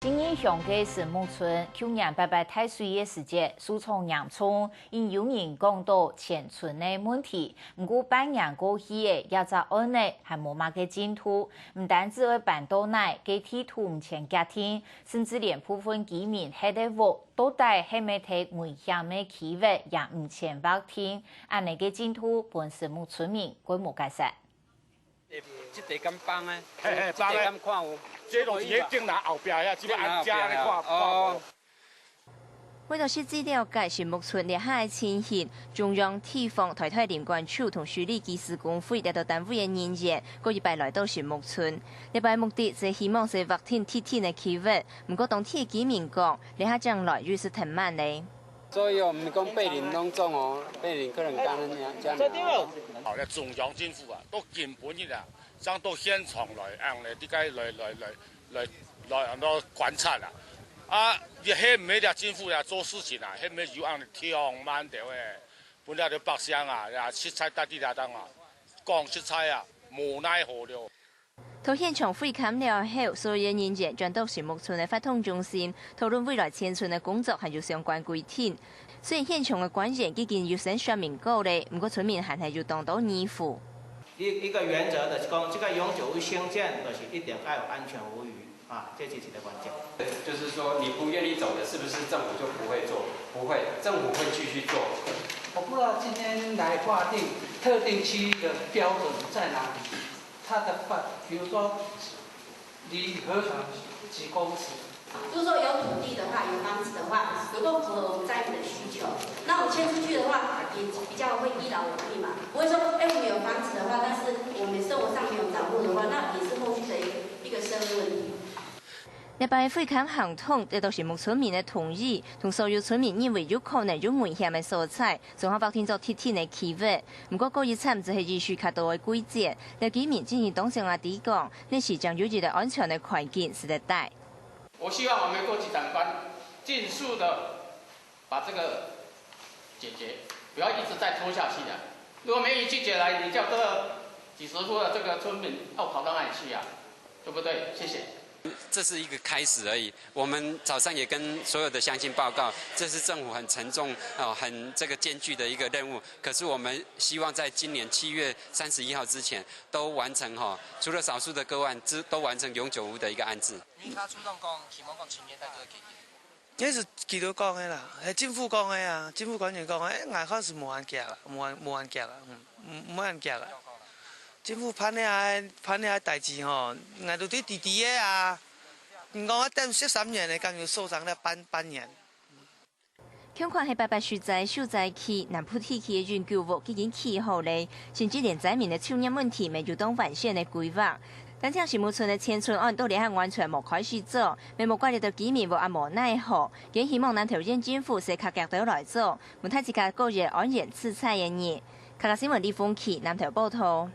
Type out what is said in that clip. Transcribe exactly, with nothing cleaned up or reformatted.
信義鄉个神木村，舊年八八大水个時節，受創嚴重，因有人講到遷村个問題。毋過半年過去了，這隻案呢，還無麼个進度。毋單止愛搬到哪，該地圖毋曾界定，甚至連部分居民歇个屋，到底係毋係在危險个區域，也毋曾劃定。恁呢个進度，分神木村民蓋無解釋。 這地敢放啊？嘿，嘿，這地敢看有？這攏是彼頂樓後壁遐，這擺按遮按呢看，看無？哦。為著實際了解神木村這下个情形，中央地方、大台林管處同水利技師公會這兜單位个人員，過一擺來到神木村。這擺目的就係希望先劃定特定个區域，毋過當地个居民講，這下正來又係忒慢咧。 所以哦，毋是講八里攏總哦，八里可能干焦恁樣，這樣。好，該中央政府啊，到根本个啊，像到現場來，恁呢，這个來來來來來，恁樣觀察啊。啊，你係毋係這政府啊做事情啊，係毋係有恁呢忒慢个喂？本來就百姓啊，也實在大地大當啊，講實在啊，無奈何了。 到現場會勘了後，所有个人員轉到神木村个活動中心，討論未來遷村个工作還有相關規定。雖然現場个官員已經有先說明過咧，毋過村民還係有當多疑惑。一，一个原則就是講，這个永久屋興建就是一定愛有安全無虞啊，這是一个關鍵。就是說，你不願意走的，是不是政府就不會做？不會，政府會繼續做。我不知道今天來劃定特定區域的標準在哪裡。 它的范，比如說離河床幾公尺。如果說有土地的話，有房子的話，能夠符合我們在地的需求，那我們遷出去的話，也比較會一勞永逸嘛，不會說，哎，我們有房子的話，但是我們生活上沒有着落的話，那也是後續的一個，一個社會問題。這擺个會勘行動得到神木村民个同意，同所有村民認為有可能有危險个所在， 總下劃定做特定个區域。毋過過一站就係依序較多个規則，了居民進行當場个抵抗，這時正有一个安全个環境使得待。我希望我們各級長官盡速的把這個解決，不要一直再拖下去了。如果沒有解決來，你叫這幾十戶的這個村民要跑到哪裡去啊？對不對？謝謝。 這是一個開始而已。我們早上也跟所有的鄉親報告，這是政府很沉重，哦，很這個艱巨的一個任務。可是我們希望在今年七月三十一號之前，都完成，哈，除了少數的個案之，都完成永久屋的一個安置。你較主動講，希望講青年代做解決。這是佢兜講个啦，係政府講个啊，政府官員講个，欸，𠊎看是無恁遽啦，無恁，無恁遽啦，嗯。 毋，毋好恁遽啦。政府辦這个，辦這个代誌吼，𠊎都對支持个啊。毋講啊，等十三年个，敢有所長了半，半年？共款係八八受災受災區，南部地區个永久屋已經起好咧，甚至連災民个就業問題乜有當完善个規劃。單淨神木村个遷村案到這下完全無開始做，乜無怪得到居民無阿無奈何，更希望南投縣政府係較遽兜來做， 分大自家過一个安然自在个日。客家新聞李鳳琪南投報導。